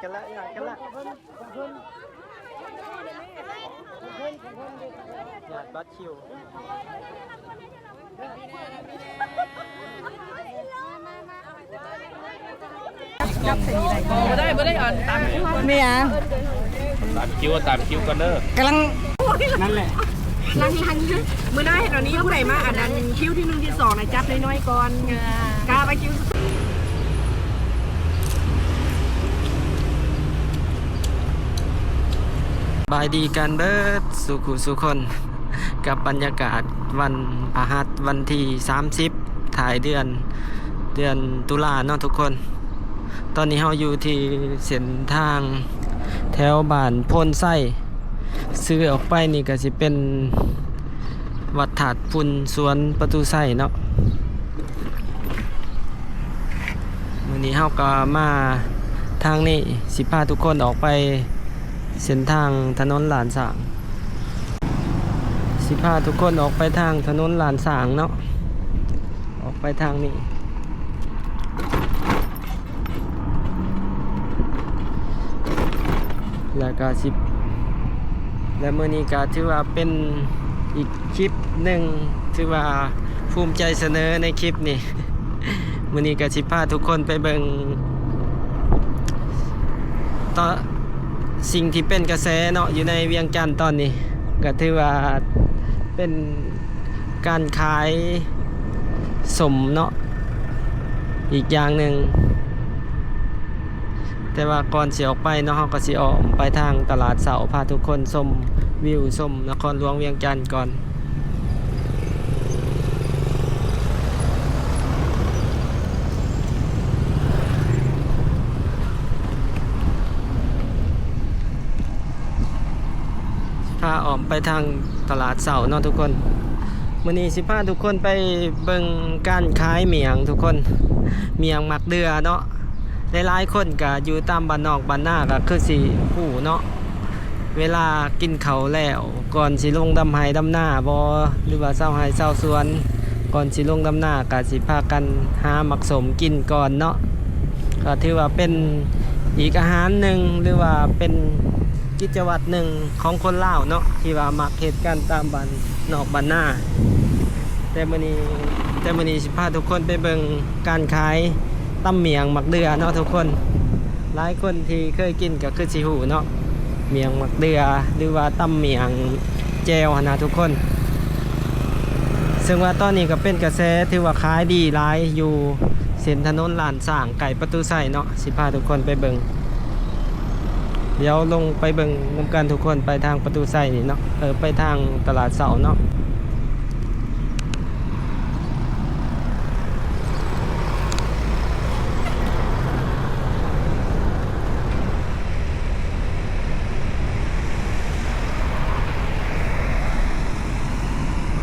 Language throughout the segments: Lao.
ກັນລະ ຍາດກັນລະ ຍາດບັດຄິວ. ບໍ່ໄດ້ ບໍ່ໄດ້ ອັນຕາມຄິວ ແມ່ນຫຍັງ? ຕາມຄິວ ຕາມຄິວກ່ອນເດີ ກຳລັງ ນັ້ນແຫຼະ ຫຼັງໆ ມື້ໜ້າເຮັດແນວນີ້ ຜູ້ໃດມາອັນນັ້ນ ຄິວທີໜຶ່ງທີສອງນະ ຈັບນ້ອຍໆກ່ອນ ເອີ ກະວ່າຄິວ ສະບາຍດີກັນເບີດສູ່ຄູ່ສູ່ຄົນ ກັບບັນຍາກາດວັນພະຫັດ ວັນທີສາມສິບ ທ້າຍເດືອນ ເດືອນຕຸລາເນາະທຸກຄົນ. ຕອນນີ້ເຮົາຢູ່ທີ່ເສັ້ນທາງແຖວບ້ານໂພນໄຊ ຊື່ອອກໄປນີ້ກະຊິເປັນວັດທາດຝຸ່ນ ສວນປະຕູໄຊເນາະ. ມື້ນີ້ເຮົາກໍມາທາງນີ້ ຊິພາທຸກຄົນອອກໄປເສັ້ນທາງຖະໜົນລ້ານຊ້າງ ຊິພາທຸກຄົນອອກໄປທາງຖະໜົນລ້ານຊ້າງເນາະ ອອກໄປທາງນີ້ ແລ້ວກໍຊິ ແລະ ມື້ນີ້ກໍຖືວ່າເປັນອີກຄລິບໜຶ່ງ ຖືວ່າພູມໃຈສະເໜີໃນຄລິບນີ້. ມື້ນີ້ກໍຊິພາທຸກຄົນໄປເບິ່ງ ຕອນ ສິ່ງທີ່ເປັນກະແສເນາະ ຢູ່ໃນວຽງຈັນຕອນນີ້ ກໍຖືວ່າເປັນການຂາຍສົ້ມເນາະ ອີກຢ່າງໜຶ່ງ. ແຕ່ວ່າກ່ອນຊິອອກໄປເນາະ ເຮົາກໍຊິອ້ອມໄປທາງຕະຫຼາດເຊົ້າ ພາທຸກຄົນຊົມວິວ ຊົມນະຄອນຫຼວງວຽງຈັນກ່ອນ. ພາອ້ອມໄປທາງຕະຫຼາດເຊົ້າເນາະທຸກຄົນ. ມື້ນີ້ຊິພາທຸກຄົນໄປເບິ່ງການຂາຍໝ້ຽງທຸກຄົນ, ໝ້ຽງໝາກເດື່ອເນາະ. ຫຼາຍໆຄົນກະຢູ່ຕາມບ້ານນອກບ້ານນາກະຄືຊິຮູ້ເນາະ, ເວລາກິນເຂົ້າແລ້ວ ກ່ອນຊິລົງດຳໄຮ່ດຳນາບໍ ຫຼືວ່າຊາວໄຮ່ຊາວສວນ ກ່ອນຊິລົງດຳນາກະຊິພາກັນຫາໝາກສົ້ມກິນກ່ອນເນາະ. ກະຖືວ່າເປັນອີກອາຫານໜຶ່ງ ຫຼືວ່າເປັນກິດຈະວັດໜຶ່ງຂອງຄົນລາວເນາະ ທີ່ວ່າມັກເຮັດກັນຕາມບ້ານນອກບ້ານນາ. ແຕ່ມື້ນີ້ ແຕ່ມື້ນີ້ຊິພາທຸກຄົນໄປເບິ່ງການຂາຍຕຳໝ້ຽງໝາກເດື່ອເນາະທຸກຄົນ. ຫຼາຍຄົນທີ່ເຄີຍກິນກໍຄືຊິຮູ້ເນາະ ໝ້ຽງໝາກເດື່ອ ຫຼືວ່າຕຳໝ້ຽງແຈ່ວຫັ້ນນະທຸກຄົນ. ເຊິ່ງວ່າຕອນນີ້ກໍເປັນກະແສ ຖືວ່າຂາຍດີຫຼາຍຢູ່ເສັ້ນຖະໜົນລ້ານຊ້າງ ໃກ້ປະຕູໄຊເນາະ. ຊິພາທຸກຄົນໄປເບິ່ງ ດຽວລົງໄປເບິ່ງນຳກັນທຸກຄົນ ໄປທາງປະຕູໄຊນີ້ເນາະ ເອີ ໄປທາງຕະຫຼາດເຊົ້າເນາະ.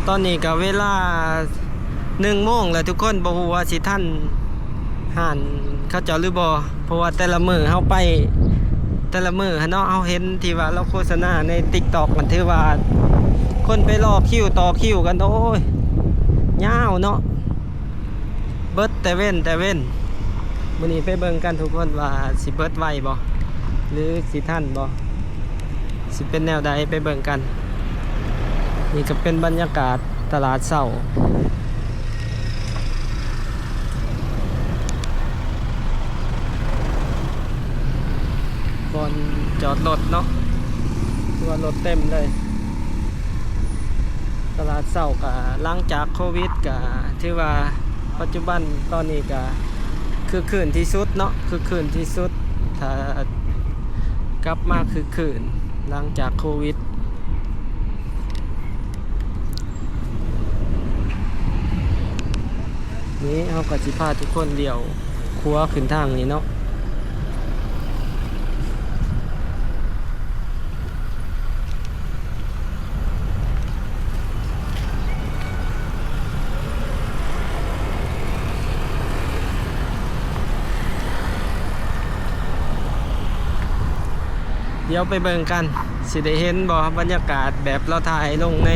ຕອນນີ້ກໍເວລາໜຶ່ງໂມງແລ້ວທຸກຄົນ, ບໍ່ຮູ້ວ່າຊິທັນຮ້ານເຂົາເຈົ້າຫຼືບໍ່ ເພາະວ່າແຕ່ລະມື້ເຮົາໄປ ແຕ່ລະມື້ຫັ້ນເນາະ ເຮົາເຫັນທີ່ວ່າລາວໂຄສະນາໃນຕິກຕັອກ ມັນຖືວ່າຄົນໄປລໍຄິວຕໍ່ຄິວກັນ ໂອ້ຍ ຍາວເນາະ. ເບິດແຕ່ເວັນແຕ່ເວັນ. ມື້ນີ້ໄປເບິ່ງກັນທຸກຄົນວ່າຊິເບິດໄວບໍ່ ຫຼືຊິທັນບໍ່ ຊິເປັນແນວໃດ ໄປເບິ່ງກັນ. ນີ້ກໍເປັນບັນຍາກາດຕະຫຼາດເຊົ້າ ບ່ອນຈອດລົດເນາະ ຄືວ່າລົດເຕັມເລີຍ. ຕະຫຼາດເຊົ້າກະຫຼັງຈາກໂຄວິດກະຖືວ່າປັດຈຸບັນຕອນນີ້ກະຄຶກຄື້ນທີ່ສຸດເນາະ ຄຶກຄື້ນທີ່ສຸດ ຖ້າກັບມາຄຶກຄື້ນຫຼັງຈາກໂຄວິດ. ນີ້ເຮົາກໍຊິພາທຸກຄົນລ້ຽວ ຂົວຂຶ້ນທາງນີ້ເນາະ. ດຽວໄປເບິ່ງກັນ ຊິໄດ້ເຫັນບໍ່ ບັນຍາກາດແບບລາວຖ່າຍລົງໃນ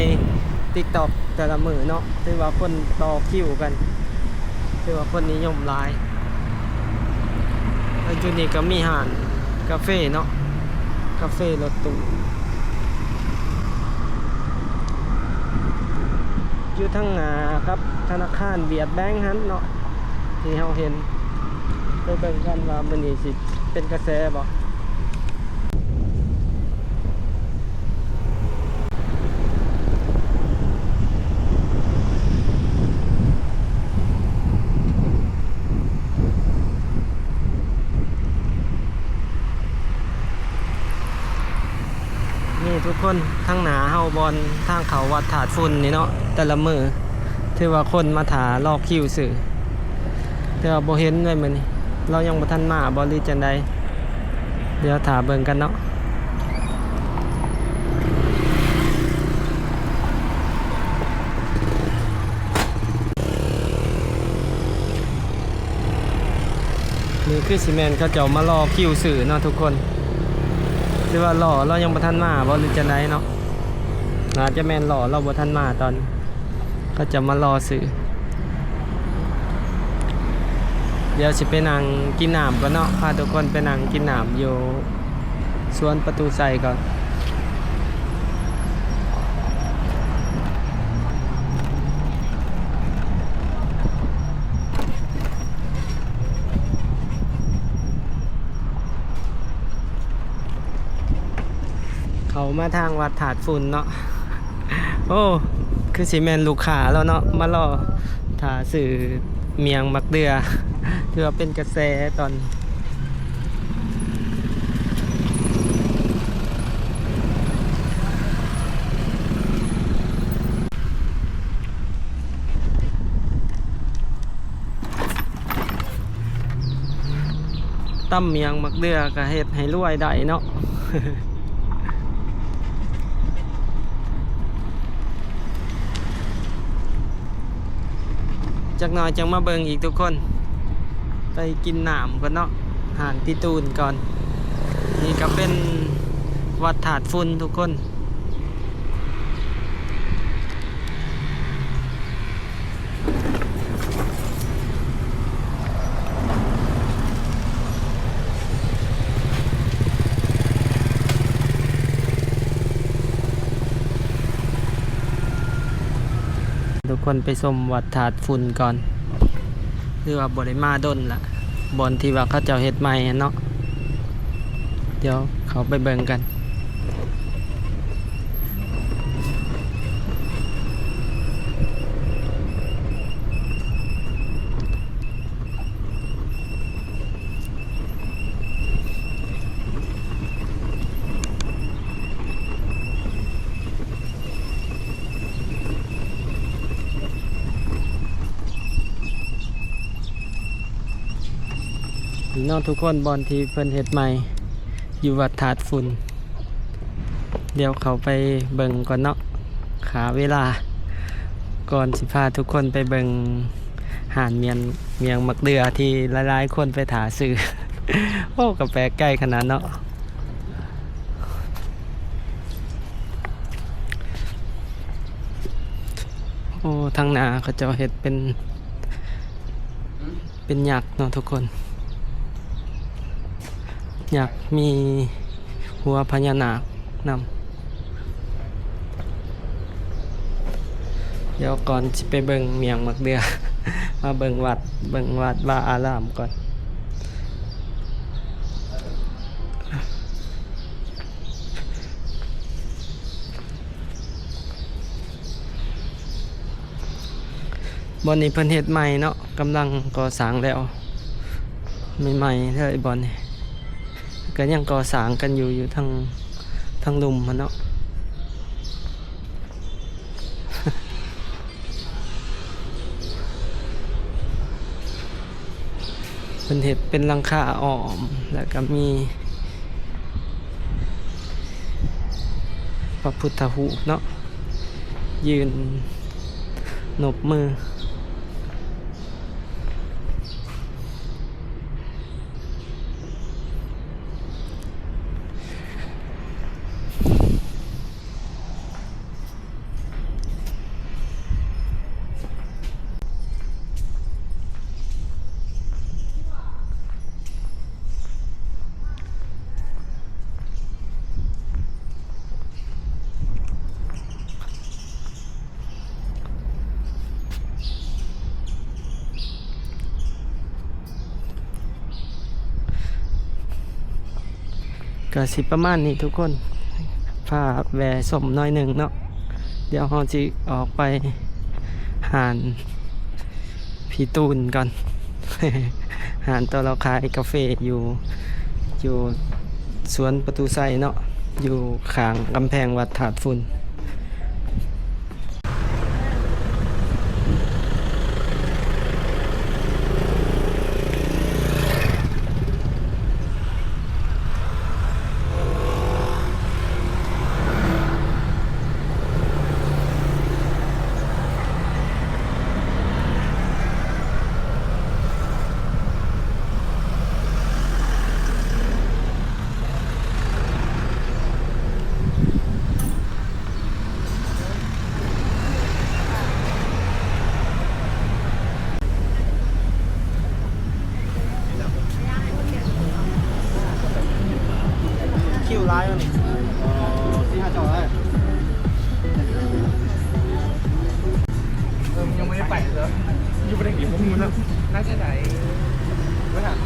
ຕິກຕັອກແຕ່ລະມື້ເນາະ. ຖືວ່າຄົນຕໍ່ຄິວກັນ ຖືວ່າຄົນນິຍົມຫຼາຍ. ແລ້ວຈຸດນີ້ກໍມີຮ້ານ ກາເຟເນາະ ກາເຟລົດຕູ້ ຢູ່ທາງໜ້າກັບທະນາຄານວຽດແບງຫັ້ນເນາະ ທີ່ເຮົາເຫັນ. ໄປເບິ່ງກັນວ່າມື້ນີ້ຊິເປັນກະແສບໍ່. ນີ້ທຸກຄົນ ທາງໜ້າເຮົາບ່ອນທາງເຂົ້າວັດທາດຝຸ່ນນີ້ເນາະ ແຕ່ລະມື້ຖືວ່າຄົນມາຖ້າລໍຄິວຊື້ ແຕ່ວ່າບໍ່ເຫັນເລີຍມື້ນີ້ ລາວຍັງບໍ່ທັນມາບໍ່ ຫຼືຈັ່ງໃດ? ດຽວຖ້າເບິ່ງກັນເນາະ. ນີ້ຄືຊິແມ່ນເຂົາເຈົ້າມາລໍຄິວຊື້ເນາະທຸກຄົນ ຫຼືວ່າລໍລາວຍັງບໍ່ທັນມາບໍ່ ຫຼືຈັ່ງໃດເນາະ? ໜ້າຈະແມ່ນລໍລາວບໍ່ທັນມາຕອນ ເຂົາເຈົ້າມາລໍຊື້. ດຽວຊິໄປນັ່ງກິນນ້ຳກ່ອນເນາະ ພາທຸກຄົນໄປນັ່ງກິນນ້ຳຢູ່ສວນປະຕູໄຊກ່ອນ. ເຂົ້າມາທາງວັດທາດຝຸ່ນເນາະ. ໂອ້ ຄືຊິແມ່ນລູກຄ້າແລ້ວເນາະ ມາລໍຖ້າຊື້ໝ້ຽງໝາກເດື່ອ ຖືວ່າເປັນກະແສຕອນ ຕຳໝ້ຽງໝາກເດື່ອກະເຮັດໃຫ້ລວຍໄດ້ເນາະ. ຈັກໜ້ອຍຈັ່ງມາເບິ່ງອີກທຸກຄົນ. ໄປກິນນ້ຳກ່ອນເນາະ ຮ້ານພີ່ຕູນກ່ອນ. ນີ້ກະເປັນວັດທາດຝຸ່ນທຸກຄົນ. ທຸກຄົນໄປຊົມວັດທາດຝຸ່ນກ່ອນ ຄືວ່າບໍ່ໄດ້ມາດົນລະ ບ່ອນທີ່ວ່າເຂົາເຈົ້າເຮັດໃໝ່ຫັ້ນເນາະ. ດຽວເຂົ້າໄປເບິ່ງກັນ. ເນາະທຸກຄົນ ບ່ອນທີ່ເພິ່ນເຮັດໃໝ່ຢູ່ວັດທາດຝຸ່ນ. ດຽວເຂົ້າໄປເບິ່ງກ່ອນເນາະ ຂ້າເວລາ ກ່ອນຊິພາທຸກຄົນໄປເບິ່ງຮ້ານໝ້ຽງ ໝ້ຽງໝາກເດື່ອທີ່ຫຼາຍໆຄົນໄປຖ້າຊື້. ໂອ້ ກະແປກໃຈຂະໜາດເນາະ. ໂອ້ ທາງໜ້າເຂົາເຈົ້າເຮັດເປັນ ເປັນຍັກເນາະທຸກຄົນ ຍັກມີຫົວພະຍານາກນຳ. ດຽວກ່ອນຊິໄປເບິ່ງໝ້ຽງໝາກເດື່ອ ມາເບິ່ງວັດ ເບິ່ງວັດວາອາຣາມກ່ອນ. ບ່ອນນີ້ເພິ່ນເຮັດໃໝ່ເນາະ ກຳລັງກໍ່ສ້າງແລ້ວ ໃໝ່ໆເລີຍບ່ອນນີ້ ກະຍັງກໍ່ສ້າງກັນຢູ່ ຢູ່ທາງ ທາງລຸ່ມຫັ້ນເນາະ. ເພິ່ນເຮັດເປັນຫຼັງຄາອ້ອມ ແລ້ວກະມີພະພຸດທະຮູບເນາະ ຢືນນົບມື. ເ ກໍຊິປະມານນີ້ທຸກຄົນ ພາແວ່ຊົມໜ້ອຍໜຶ່ງເນາະ. ດຽວເຮົາຊິອອກໄປຮ້ານພີ່ຕູນກ່ອນ ຮ້ານໂຕະລາວຂາຍກາເຟຢູ່ ຢູ່ສວນປະຕູໄຊເນາະ ຢູ່ຂ້າງກຳແພງວັດທາດຝຸ່ນ. ຄິວຫຼາຍວະນີ້ ເອີ ສີ່ຫ້າຈອກເລີຍ. ເອີ ຍັງບໍ່ໄດ້ໄປເລີຍ ຢູ່ບໍ່ໄດ້ກິນ ບໍ່ຮູ້ນະ ໜ້າຈະໄດ້ ບໍ່ຖາມ.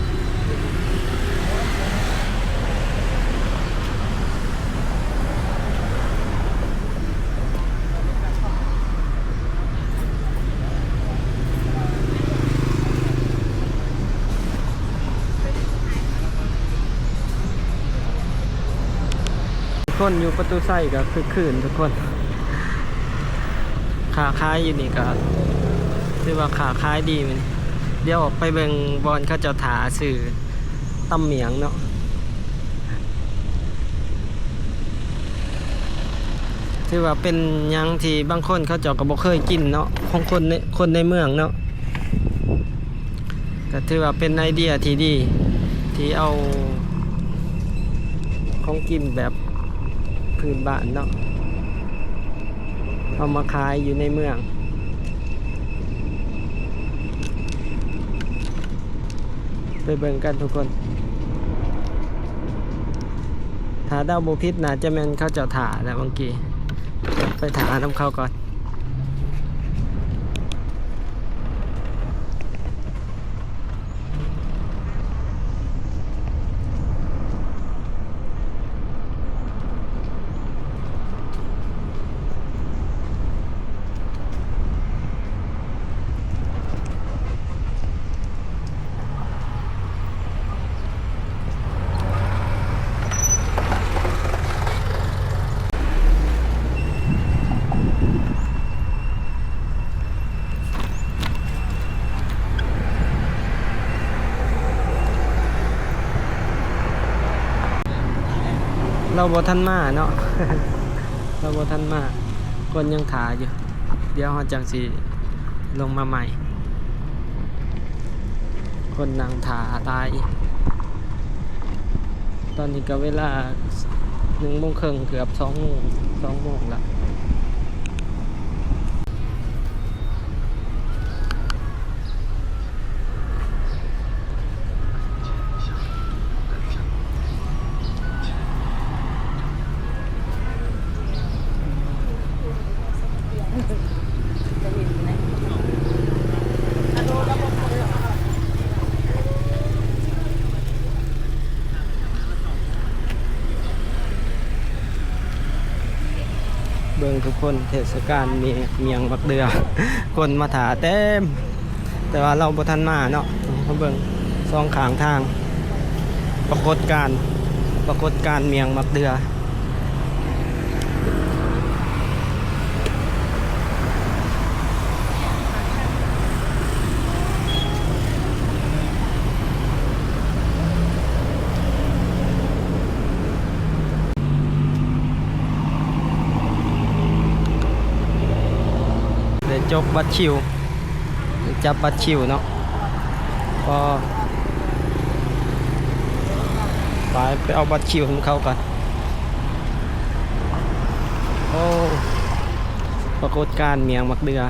ຄົນຢູ່ປະຕູໄຊກໍຄຶກຄື້ນທຸກຄົນ ຄ້າຂາຍຢູ່ນີ້ກໍຖືວ່າຄ້າຂາຍດີມື້ນີ້. ດຽວອອກໄປເບິ່ງບ່ອນເຂົາເຈົ້າຖ້າຊື້ຕຳໝ້ຽງເນາະ. ຖືວ່າເປັນຫຍັງທີ່ບາງຄົນເຂົາເຈົ້າກໍບໍ່ເຄີຍກິນເນາະ ຂອງຄົນໃນ ຄົນໃນເມືອງເນາະ. ກໍຖືວ່າເປັນໄອເດຍທີ່ດີ ທີ່ເອົາຂອງກິນແບບພື້ນບ້ານເນາະ ເອົາມາຂາຍຢູ່ໃນເມືອງ. ໄປເບິ່ງກັນທຸກຄົນ ຖ້າເດົາບໍ່ຜິດ ໜ້າຈະແມ່ນເຂົາເຈົ້າຖ້າແຫຼະ ບາງທີໄປຖ້ານຳເຂົາກ່ອນ. ລາວບໍ່ທັນມາເນາະ ລາວບໍ່ທັນມາ ຄົນຍັງຖ້າຢູ່ ດຽວເຮົາຈັ່ງຊິລົງມາໃໝ່. ຄົນນັ່ງຖ້າຫຼາຍ. ຕອນນີ້ກໍເວລາໜຶ່ງໂມງເຄິ່ງ ເກືອບສອງໂມງ ສອງໂມງລະ. ເບິ່ງທຸກຄົນ ເທດສະການໝ້ຽງໝາກເດືອ ຄົນມາຖ້າເຕັມ. ແຕ່ວ່າລາວບໍ່ທັນມາເນາະ. ມາເບິ່ງສອງຂ້າງທາງ ປາກົດການ ປາກົດການໝ້ຽງໝາກເດືອ. ໄດ້ຈົບບັດຄິວ ໄດ້ຈັບບັດຄິວເນາະ. ກໍໄປ ໄປເອົາບັດຄິວນຳເຂົາກ່ອນ. ໂອ້ ປາກົດການໝ້ຽງໝາກເດືອ.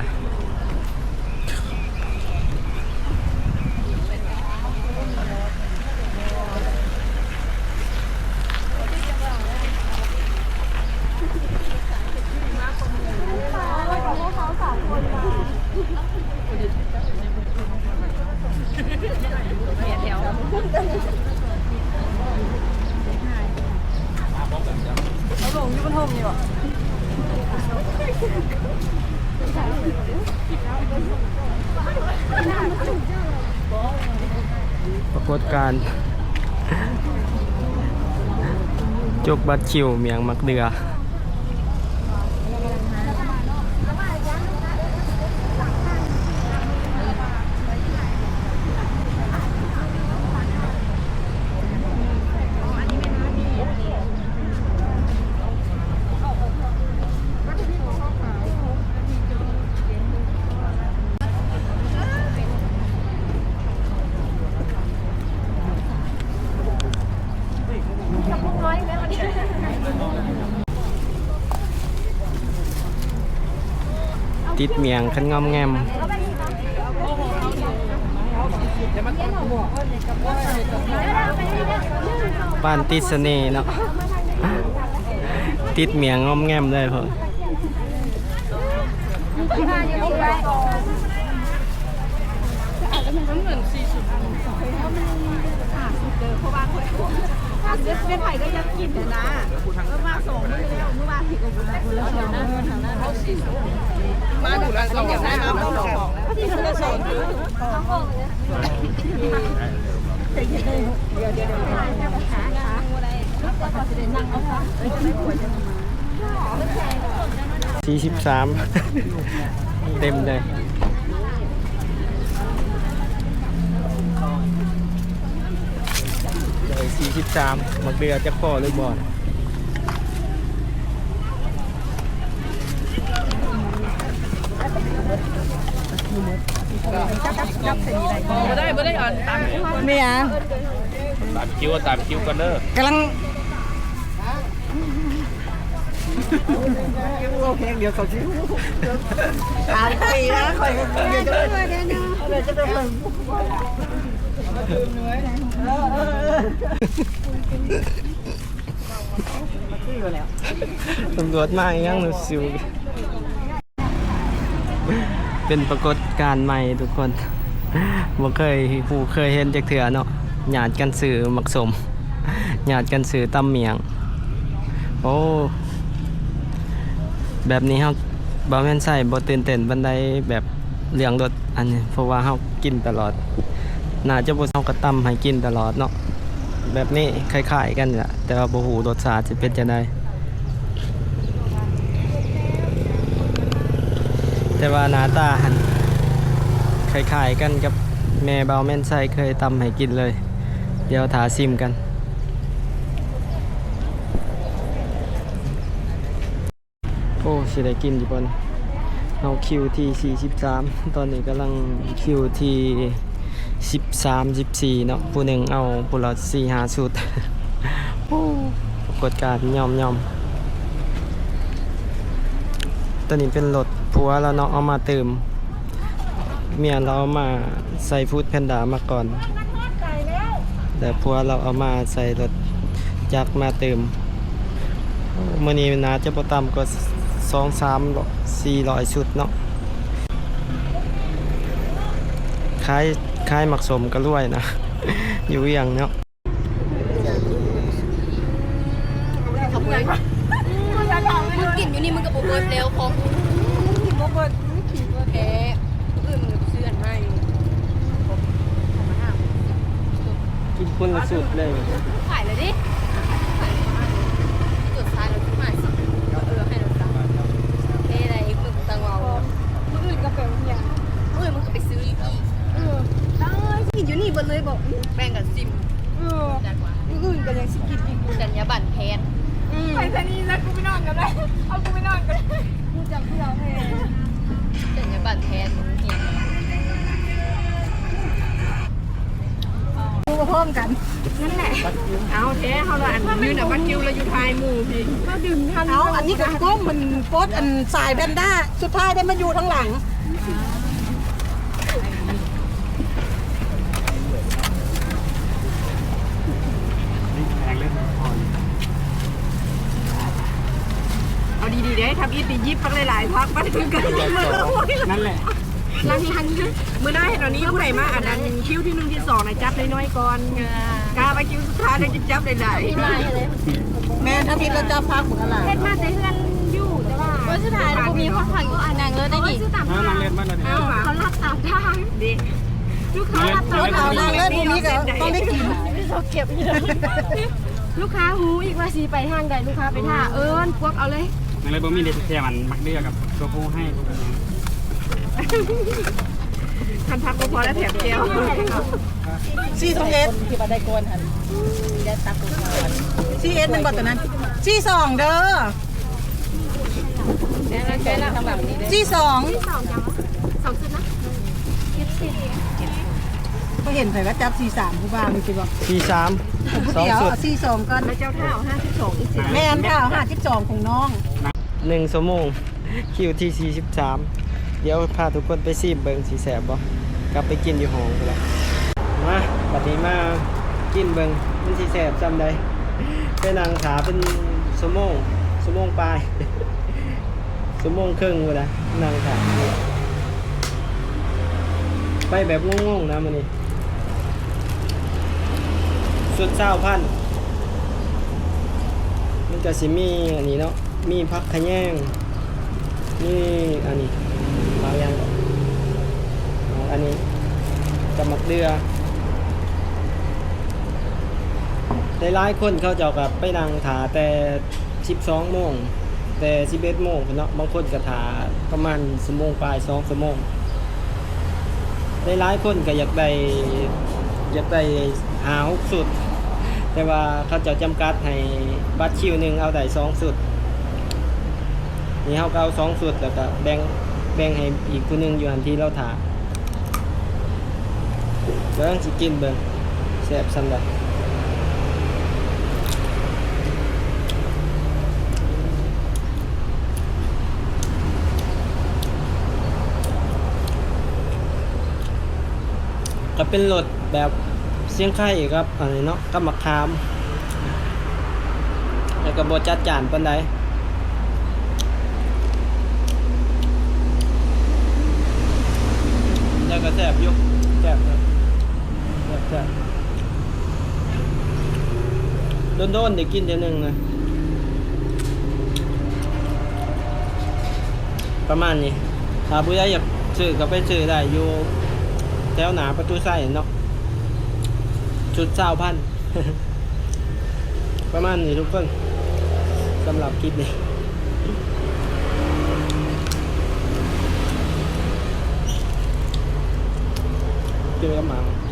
ແຖວ. ປາກົດການຈົກບັດຄິວໝ້ຽງໝາກເດືອ. ຕິດໝ້ຽງຄັນງອມແງມ. ບ້ານຕິດສະເໜ່ເນາະ ຕິດໝ້ຽງງອມແງມເລີຍ. ສີ່ສິບສາມ ເຕັມເລີຍ ສີ່ສິບສາມ ໝາກເດືອຈັກພໍຫຼືບໍ່? ບໍ່ໄດ້ ບໍ່ໄດ້ ເອົາຕາມຄິວ ແມ່ນຫຍັງ? ຕາມຄິວ ຕາມຄິວກ່ອນເດີ ກຳລັງ ເວົ້າແຮງດຽວເຂົາຊິຮູ້ ຕາມປີນະ ຂ້ອຍກໍເດີນ ຕຳຫຼວດມາອີ່ຫຍັງ ຊິວ ເປັນປາກົດການໃໝ່ທຸກຄົນ ບໍ່ເຄີຍຮູ້ເຄີຍເຫັນຈັກເທື່ອເນາະ ຍາດກັນຊື້ໝາກສົ້ມ ຍາດກັນຊື້ຕຳໝ້ຽງ. ໂອ້ ແບບນີ້ເຮົາ ບ່າວແມ່ນໄຊບໍ່ຕື່ນເຕັ້ນປານໃດ ແບບເລື່ອງລົດອັນນີ້ ເພາະວ່າເຮົາກິນຕະຫຼອດ ໜ້າຈະບໍ່ ເຮົາກໍຕຳໃຫ້ກິນຕະຫຼອດເນາະ. ແບບນີ້ຄ້າຍໆກັນລະ ແຕ່ວ່າບໍ່ຮູ້ລົດຊາດຊິເປັນຈັ່ງໃດ ແຕ່ວ່າໜ້າຕາຫັ້ນຄ້າຍໆກັນກັບແມ່ບ່າວແມ່ນໄຊເຄີຍຕຳໃຫ້ກິນເລີຍ. ດຽວຖ້າຊິມກັນ. ໂອ້ ຊິໄດ້ກິນຢູ່ບໍ່ນີ້? ເຮົາຄິວທີສີ່ສິບສາມ ຕອນນີ້ກຳລັງຄິວທີສິບສາມ ສິບສີ່ເນາະ ຜູ້ໜຶ່ງເອົາຜູ້ລະສີ່ຫ້າຊຸດ. ໂອ້ ປາກົດການ ຍອມໆ. ໂຕນີ້ເປັນລົດຜົວລາວເນາະ ເອົາມາຕື່ມ ເມຍລາວເອົາມາໃສ່ຟູດແພນດາມາກ່ອນ ແລ້ວຜົວລາວເອົາມາໃສ່ລົດຈັກມາຕື່ມ. ມື້ນີ້ໜ້າຈະບໍ່ຕ່ຳກວ່າສອງສາມຮ້ອຍ ສີ່ຮ້ອຍຊຸດເນາະ. ຂາຍ ຂາຍໝາກສົ້ມກໍລວຍນະ ຢູ່ວຽງເນາະ. ມຶງກິນຢູ່ນີ້ມຶງກໍບໍ່ເບິດແລ້ວຂອງ ກິນບໍ່ເບິດ ກິນບໍ່ເບິດແທ້. ມື້ອື່ນມຶງໄປຊື້ອັນໃໝ່ ກິນຄົນລະຊຸດເລີຍ. ຂາຍແລ້ວເດ້ ຈົດຊາຍລະ ເອີ ໃຫ້ລະຊາຍ ເຮັດໃດ ມຶງຈັ່ງເວົ້າ. ມື້ອື່ນກໍໄປໂຮງຮຽນ ມື້ອື່ນມຶງກໍໄປຊື້ອີກ. ເອີ ຕາຍ ກິນຢູ່ນີ້ເບິດເລີຍບໍ? ແບ່ງກັນຊິມ. ເອີ ມື້ອື່ນກໍຍັງຊິກິນອີກ. ຈັນຍາບັນແພດ. ອືມ ໄປຊະນີ້ຊະ ກູໄປນອນກໍໄດ້ ເອົາກູໄປນອນກໍໄດ້. ຮູ້ຈັກຜູ້ລາວແທ້ ຈັນຍາບັນແພດ ໂຮງຮຽນ ຢູ່ພ້ອມກັນ ນັ້ນແຫຼະ. ເອົາແທ້ ເຮົາລະອັນ ຢູ່ນຳບັດຄິວລະຢູ່ທ້າຍໝູ່ພີ້ ເຮົາດຶງທັນ. ເອົາ ອັນນີ້ກໍກົ້ມມັນປົດອັນສາຍແພນດ້າ ສຸດທ້າຍໄດ້ມາຢູ່ທາງຫຼັງ. ເອົາດີໆເດ້ ທຳອິດນີ້ຍິບບັກຫຼາຍໆ ພັກມາຖືກັນ ນັ້ນແຫຼະ. ຫຼັງຫັນ ມື້ໜ້າເຮັດແນວນີ້ ຜູ້ໃດມາອັນນັ້ນ ຄິວທີໜຶ່ງທີສອງນະ ຈັບນ້ອຍໆກ່ອນ ກະວ່າຄິວສຸດທ້າຍແລ້ວຈະຈັບຫຼາຍໆ. ແມ່ນ ທຳອິດລະຈັບພັກໝົດຫັ້ນລະ ເຮັດມາແຕ່ເຮືອນຢູ່ ແຕ່ວ່າ ສຸດທ້າຍບໍ່ມີຄົນພັກຢູ່ ອ່າ ນັ່ງເລີຍໄດ້ນີ້ ເອີ ນັ່ງເລີຍມາແລ້ວນີ້ ເອົາ ເຂົາລັດຕາມທາງ ເດ້ ລູກຄ້າລັດຕາມທາງ ນັ່ງເລີຍ ບໍ່ມີກໍຕ້ອງໄດ້ກິນ ເຂົາເກັບຢູ່ ລູກຄ້າຮູ້ອີກວ່າຊິໄປທາງໃດ ລູກຄ້າໄປຖ້າ ເອີ ເອີ້ນພວກເອົາເລີຍ ນັ່ງເລີຍ ບໍ່ມີເດ ແຖມອັນໝາກເດື່ອກັບໂຊໂພໃຫ້ ຄັນພັກບໍ່ພໍແລ້ວແຖມແຈ່ວ ສີ່ສິບເອັດ ທີ່ວ່າໄດ້ກ່ອນຫັ້ນ ໄດ້ຕັກກ່ອນ ສີ່ສິບເອັດ ແມ່ນບໍ່ຕົວນັ້ນ ສີ່ສິບສອງ ເດີ ສີ່ສິບສອງ ສອງຊຸດນະ ກໍເຫັນໃຜວ່າຈັບ ສີ່ສິບສາມ ຜູ້ບ່າວນີ້ຊິບອກ ສີ່ສິບສາມ ສອງຊຸດ ສີ່ສິບສອງ ກ່ອນ ແລ້ວເຈົ້າຖ້າເອົາ ຫ້າສິບສອງ ອີກຊິ ແມ່ນ ຖ້າເອົາ ຫ້າສິບສອງ ຂອງນ້ອງ ໜຶ່ງຊົ່ວໂມງ ຄິວທີ ສີ່ສິບສາມ ດຽວພາທຸກຄົນໄປຊີມເບິ່ງຊິແຊບບໍ່ ກັບໄປກິນຢູ່ຫ້ອງພຸ້ນລະ ມາ ບັດນີ້ມາກິນເບິ່ງ ມັນຊິແຊບສ່ຳໃດ ໄປນັ່ງຖ້າເປັນຊົ່ວໂມງ ຊົ່ວໂມງປາຍ ຊົ່ວໂມງເຄິ່ງພຸ້ນລະ ນັ່ງຖ້າ ໄປແບບງົງໆນະມື້ນີ້ ຊຸດຊາວພັນ ມັນກະຊິມີອັນນີ້ເນາະ ມີຜັກຂະແຍງ ມີອັນນີ້ ໝາກຫຍັງ ອັນນີ້ ກັບໝາກເດື່ອ ຫຼາຍໆຄົນເຂົາເຈົ້າກໍໄປນັ່ງຖ້າແຕ່ສິບສອງໂມງ ແຕ່ສິບເອັດໂມງພຸ້ນເນາະ ບາງຄົນກໍຖ້າປະມານຊົ່ວໂມງປາຍ ສອງຊົ່ວໂມງ ຫຼາຍໆຄົນກໍຢາກໄດ້ ຢາກໄດ້ຫ້າຫົກຊຸດ ແຕ່ວ່າເຂົາເຈົ້າຈຳກັດໃຫ້ບັດຄິວໜຶ່ງເອົາໄດ້ສອງຊຸດ ນີ້ເຮົາກໍເອົາສອງຊຸດ ແລ້ວກໍແບ່ງ ແບ່ງໃຫ້ອີກຜູ້ໜຶ່ງຢູ່ຫັ້ນທີ່ລາວຖ້າ ກຳລັງຊິກິນເບິ່ງ ແຊບສ່ຳໃດ ກໍເປັນລົດແບບຊຽງໄຄກັບອັນນີ້ເນາະ ກັບໝາກຂາມ ແລ້ວກໍບໍ່ຈັດຈ້ານປານໃດ ແຕ່ກໍແຊບຢູ່ ແຊບ ແຊບ ແຊບ ໂດນໆໄດ້ກິນເທື່ອໜຶ່ງນະ ປະມານນີ້ ຖ້າຜູ້ໃດຢາກຊື້ກໍໄປຊື້ໄດ້ຢູ່ແຖວໜ້າປະຕູໄຊເນາະ ຊຸດຊາວພັນ ປະມານນີ້ທຸກຄົນ ສຳລັບຄລິບນີ້ ເຈີກັບໝາ ອືມ.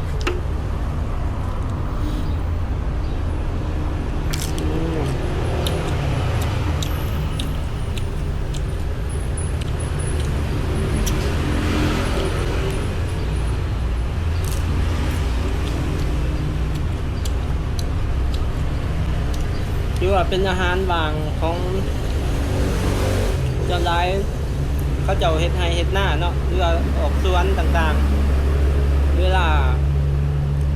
ຖືວ່າເປັນອາຫານວ່າງຂອງສ່ວນຫຼາຍ ເຂົາເຈົ້າເຮັດໄຮ່ເຮັດນາເນາະ ຫຼືວ່າອອກສວນຕ່າງໆ ເວລາ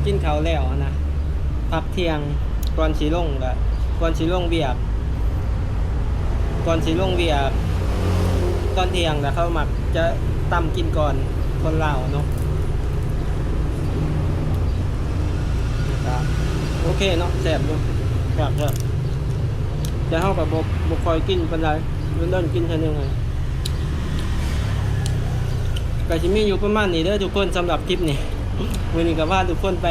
ກິນເຂົ້າແລ້ວຫັ້ນນະ ພັກທ່ຽງ ກ່ອນຊິລົງ ກໍກ່ອນຊິລົງວຽກ ກ່ອນຊິລົງວຽກຕອນທ່ຽງ ແລ້ວເຂົາມັກຈະຕຳກິນກ່ອນ ຄົນລາວເນາະ ກໍໂອເຄເນາະ ແຊບຢູ່ ແຊບໆ ແຕ່ເຮົາກໍບໍ່ ບໍ່ຄ່ອຍກິນປານໃດ ດົນໆກິນເທື່ອໜຶ່ງ ກໍຊິມີຢູ່ປະມານນີ້ເດີທຸກຄົນ ສຳລັບຄລິບນີ້ ມື້ນີ້ກໍພາທຸກຄົນໄປ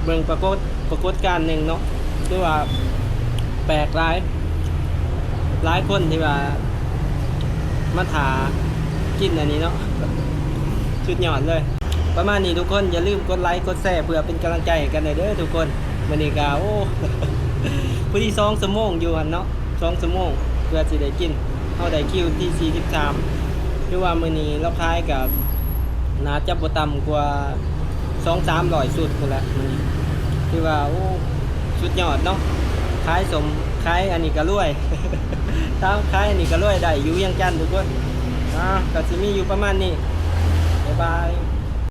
ເບິ່ງປາກົດ ປາກົດການໜຶ່ງເນາະ ຖືວ່າແປກຫຼາຍ ຫຼາຍຄົນທີ່ວ່າມາຖ້າກິນອັນນີ້ເນາະ ສຸດຍອດເລີຍ ປະມານນີ້ທຸກຄົນ ຢ່າລືມກົດໄລກົດແຊເພື່ອເປັນກຳລັງໃຈໃຫ້ກັນແດ່ເດີທຸກຄົນ ມື້ນີ້ກໍ ໂອ້ ພໍດີສອງຊົ່ວໂມງຢູ່ຫັ້ນເນາະ ສອງຊົ່ວໂມງເພື່ອຊິໄດ້ກິນ ເຮົາໄດ້ຄິວທີສີ່ສິບສາມ ຖືວ່າມື້ນີ້ລາວຂາຍກໍໜ້າຈະບໍ່ຕ່ຳກວ່າສອງສາມຮ້ອຍຊຸດພຸ້ນແຫຼະມື້ນີ້ ຖືວ່າ ໂອ້ ສຸດຍອດເນາະ ຂາຍສົ້ມ ຂາຍອັນນີ້ກໍລວຍ ຕາມຂາຍອັນນີ້ກໍລວຍ ໄດ້ຢູ່ວຽງຈັນທຸກຄົນ ອ່າ ກໍຊິມີຢູ່ປະມານນີ້ ບາຍບາຍ.